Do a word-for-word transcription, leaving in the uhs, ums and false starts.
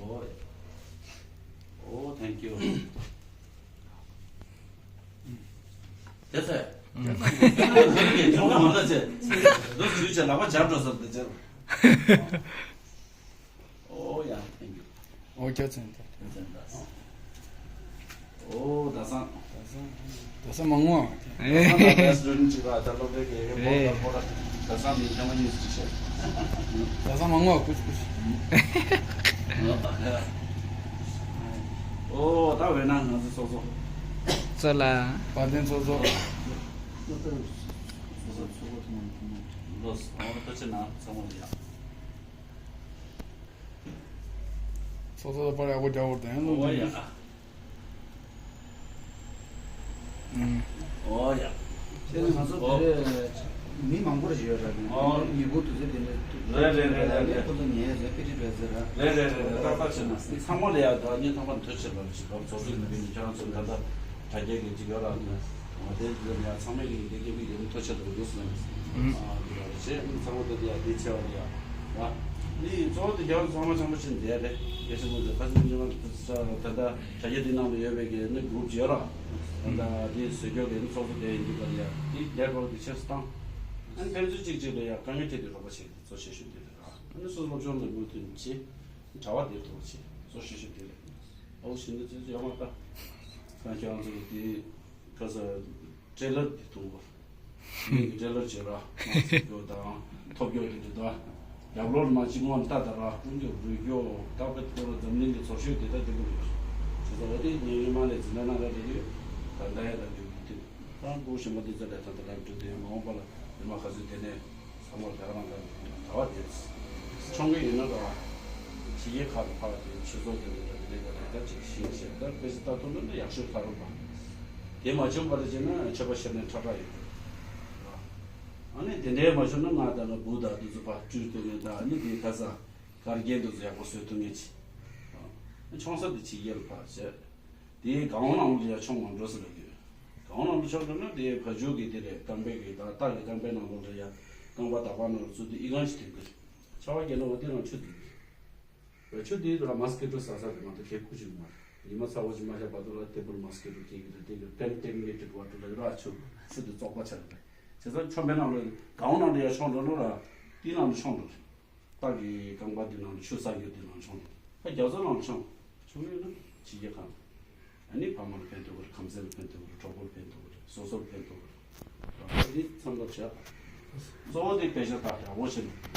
Oh, oh, thank you. That's it. ཁྱེད་ཚོས་ཁྱེད་ཚོས་མང་ལ་ཆེ། འདུག་ཞུས་བྱས་ལག་པ་འཇར་འགྲོ་ས་འདི་ཆེ། Oh, yeah, thank you. ཨོ་ཁྱེད་ཚོས་འདི། ཁྱེད་ཚོས་འདི། ཨོ་ད་སང་། ད་སང་མང་བ། ཨེ། ད་སང་ད་སི་ཊུ་ཌེན་ཊི་གཅིག་ལ་ད་སློབ་གྲྭའི་དགེ་རྒན་པོ་ད་པོ་ད། ད་སང་མི་ཐེངས་མ་གཉིས་ཅིག་བྱས། ད་སང་མང་བ་ཀུ་ཅི་ཀུ་ཅི། ཨོ་ད་འོ་ན་ང་ཚོ་ཚོགས་གཙོ། ཚོ་ལ། བ་དན་ཚོགས་གཙོ། ལོས་ཨོ་ཐུགས་རྗེ་གནང་ཚང་མ་ལ་ཡ། ཚོགས་གཙོ་ད་པར་ཡག་པོ་རྒྱག་བར་དང་ཡང་ལོ་ཨོ་ཡ། ཡིན། ཨོ་ཡ། དེ་ནི་ང་ཚོ་ཨོ། དེ་མི་མང་པོ་རེ་ཡོད་ར། ཨོ། ཉིས་སྒོ་དུས་ཚོད་དེ་ནས་རེད་རེད་རེད་རེད་རེད། ཁོ་ཚོ་ཉལ་ཡས་ཟེར་པི་ཊི་འགྲོ་ཟེར་ར། རེད་རེད་རེད་རེད། ཏག་ཏག་བྱས་ན་ཚང་མ་ལ་ཡ་ད་ཉིན་ཐོག་མ་ཐོས་ཆེད་ལ་ཅིག་ག་ཚོགས་ཞུགས་ནས་ཁྱེད་རང་ཚོ་ད་ལྟ་དྲ་རྒྱའི་གི་ཅིག་ཡོད་ར། ང་དེ་ཚོ་ཡ་ཚང་མས་ཀྱི་འདི་སྐད་འབུལ་ཡོད་ཐོ་ཆེ་དུ་འདུག་སེམས། ཨ་འདི་ལ་རེ་ཆེ་ཚང་མ་དེ་ཡ་དེ་ཆེ་བ་ཡ། ཡ་ནི་གཙོ་བོ་དེ་རྒྱ་ཚང་མ་ཆང་པོ་ཆེ་འདི་ཡ་རེད། རྒྱ་ཆེན་པོ་དེ་ཁ་སང་ཉི་མ་ད་ལྟ་དྲ་རྒྱ་དེ་ནང་དུ་ཡོད་པའི་གི་ནི་གུ་རུབ་ཅིག་ཡོད་ར། ད་ལྟ་དེ་བཟོ་རྒྱུ་གི་ནི་ཚོགས་གཙོ་དེ་ཡིན་འདུག་པ་ཡ། དེ་ལས་སྒོ་དེ་ཆེ་སུ་བཏང་། ཨ་ནི་ཕན་ཚུན་གཅིག་གཅིག་ལ་ཡ་དཀའ་ངལ་འཕྲད་དུས་རོགས་པ་བྱེད་གཙོ་ཆེ་ཤོས་དེ་རེད་ར། ཨ་ནི་སོ་སོ་སློབ་སྦྱོང་ལ་མོས་མཐུན་བྱེད། གྲྭ་པ་དེ་ཐོག་བྱེད་གཙོ་ཆེ་ཤོས་དེ་རེད། ཨོ་ཤིན་ཏུ་ཅི་ཅི་ཡོང་བ་ལྟ། ཁྱེད་རང་ཚོ་དེ་ཁ་ས་ཊེ་ལར་དེ་ཐུང་བོ། མི་གི་ཊེ་ལར་བྱེད་ར། མ་ཚིག་རྒྱོ་དང་ཐོབ་རྒྱོ་དེ་འདྲ་དང་། རྒྱབ་ལོགས་མ་གཅིག་སྔོན་ལྟ་དང་ར། ཀུན་གྱི་རུས་རྒྱོ་ད་པད་ཁོ་ར་འཛམ་གླིང་གི་ཚོར་ཤོས་དེ་ད་དེ་གུ་རེད། བྱས་ཙང་འོ་དེ་ངའི་ཉི་མ་ལས་འཛིན་གྲྭ་ནང་ལ་རེད་ཡོད། ད་ལྟ་ཡ་ད་དེ་གུ་དེ། ད་སྒོ་གཞན་པ་དེ་ཚོ་ལས་ད་ད་ལམ་དུ་དེ་མ་འོངས་པ་ལ་ཉི་མ་ག་ཚོད་དེ་ནས། ཚང་མ་རྒྱ་གར་ནང་ལ་གྲྭ་པ་དེ་ཆུང་གི་ཡིན་ན་ར། ཕྱི་རྒྱལ་ཁག་ཏུ་ཕར་དེ་ཆོས་ཚོགས་དེ་འདྲ་དེ་འདྲ་ལ་ད་ཅིག་ཤེས་བྱས་ད་དཔེ་ཆ་ལྟ་ཐུབ་ན་ད་ཡག་ཤོས་ད་རུང་པ། དེ་མ་བྱུང་བར་བྱས་ན་ཆོས་པ་ཤེས་ནས་ཁྲ་ཁྲ་ཡོད་ར། ཨ་ནི་དེ་འདྲའི་མ་བྱུང་ན་ང་ད་ལ་བུ་དང་དེ་ཚོ་ཕར་སྤྲུལ་ཐུབ་ངེས་ད། ཨ་ནི་དེ་ཁ་ས་གར་རྒྱན་དེ་ཚོ་ཡག་པོ་བཟོས་ཐུབ་ངེས་ཅི། ཆུང་ས་དེ་ཕྱི་རྒྱལ་ཕར་བྱས། དེའི་སྒང་ནང་ལ་ཡ་མཆོང་མ་འགྲོ་ཟེར་ལ་ཡོད། སྒང་ནང་ལ་མཆོང་འགྲོ་ན་དེའི་བ་ཇུ་གི་དེ་རེད། རྐང་པའི་གི་ད་སྟག་གི་རྐང་པའི་ནང་ལོགས་ལ་ཡ་རྐང་པ་དག་པ་ནང་ལ་ཚུད་དུས་ཨི་ཁང་ཞིག་དེ་འདིར་ཆ་བ་རྒྱལ་ནང་བ་དེ་རང་ཆུ་དེ་རེད། ཆུ་དེ་ལ་མ་སི་ཀི་ཊོ་ཟ་ས་དེ་མ་གཏོགས་གེ་ཁུ་ཅིག་མ་རེད། ཉི་མ་ཚ་བོ་ཅིག་མ་བཞག་བར་དུ་ལ་ཏེ་བུལ་མ་སི་ཀི་ཊོ་གེ་གི་རེད། དེ་གི་ཀོན་ཊ་མི་ནེ་ཊེཌ་ཝ་ཊར་ལ་ར་ཆུ་ཆུ་དེ་བཙོག་པ་ཆགས་རེད། བྱས་ཙང་ཆོམ་པའི་ནང་ལ་སྒང་ནང་ལ་ཡ་མཆོང་འགྲོ་ནོ་ར་དེ་ནང་ལ་མཆོང་འགྲོ་རེད། སྟག་གི་རྐང་པ་འདི་ནང་ཆུ་ཟ་རྒྱུ་འདི་ནང་མཆོང་། ད་རྒྱ་མཚོ་ནང་མཆོང་། མཆོང་ཡོད་ན་ཕྱི་རྒྱལ་ཁང་། ཨ་ནི་ཕ་མ་ལ་ཕན་ཐོགས་རེད། ཁམས་ཚན་ལ་ཕན་ཐོགས་རེད། གྲོགས་པོ་ལ་ཕན་ཐོགས་རེད། སོ་སོར་ཕན་ཐོགས་རེད། འདི་མཚམས་འདྲ་བྱས། གཙོ་བོ་དེ་དཔེ་ཆ་ལྟ་ཡག་པོ་བྱས་ནས་